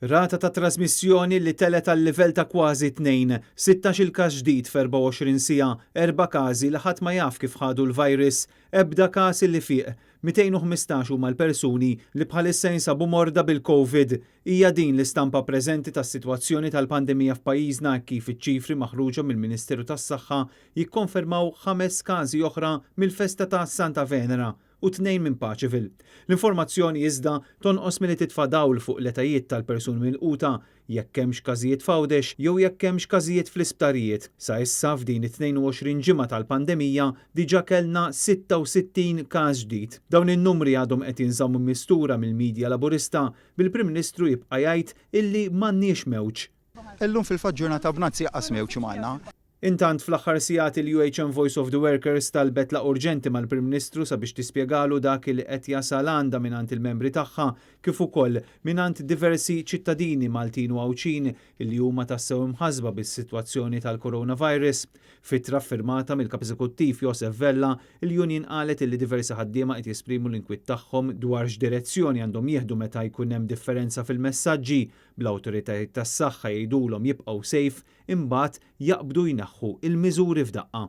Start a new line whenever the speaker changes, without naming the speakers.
Rata ta' trasmissjoni li telgħet għal livell ta' kważi tnejn, 16-il każ ġdid f'24 siegħa, erba' każi li ħadd ma jaf kif ħadu l-virus, ebda każ li fieq, 215 huma l-persuni li bħalissa jinsabu morda bil-Covid. Hija din l-istampa preżenti tas-sitwazzjoni tal-pandemija f'pajjiżna kif iċ-ċifri maħruġa mill-Ministeru tas-Saħħa jikkonfermaw ħames każi oħra mill-festa ta' Santa Venera u tnejn minn Paceville. L-informazzjoni iżda tonqos milli titfa' dawl fuq l-etajiet tal-persuni milquta, jekk hemmx każijiet f'Għawdex jew jekk hemmx każijiet fl-isptarijiet. Sa issa f'din it-22 ġimgħa tal-pandemija diġà kellna 66 każ ġdid. Dawn in-numri għadhom qed jinżammu mistura mill-media Laburista, bil-Prim Ministru jibqa' jgħid illi m'għandniex mewġ.
Illum fil-fatt ġurnata b'nazzi qas mewġ m'għandna.
Intant fl-aħħar sigħat il-UHM Voice of the Workers talbet laqgħa urġenti mal-Prim Ministru sabiex tispjegalu dak li qed jasal għandha mingħand il-membri tagħha kif ukoll mingħand diversi ċittadini Maltin u Għawdxin li huma tassew imħasba bis-sitwazzjoni tal-coronavirus. F'ittra firmata mill-Kap Eżekuttiv Josef Vella, il-Union qalet li diversi ħaddiema qed jesprimu l-inkwiet tagħhom dwar x'direzzjoni għandhom jieħdu meta jkun hemm differenza fil-messaġġi, bl-awtoritajiet tas-saħħa jgħidulhom jibqgħu safe, imbagħad jaqbdu jneħħu il-miżuri f'daqqa.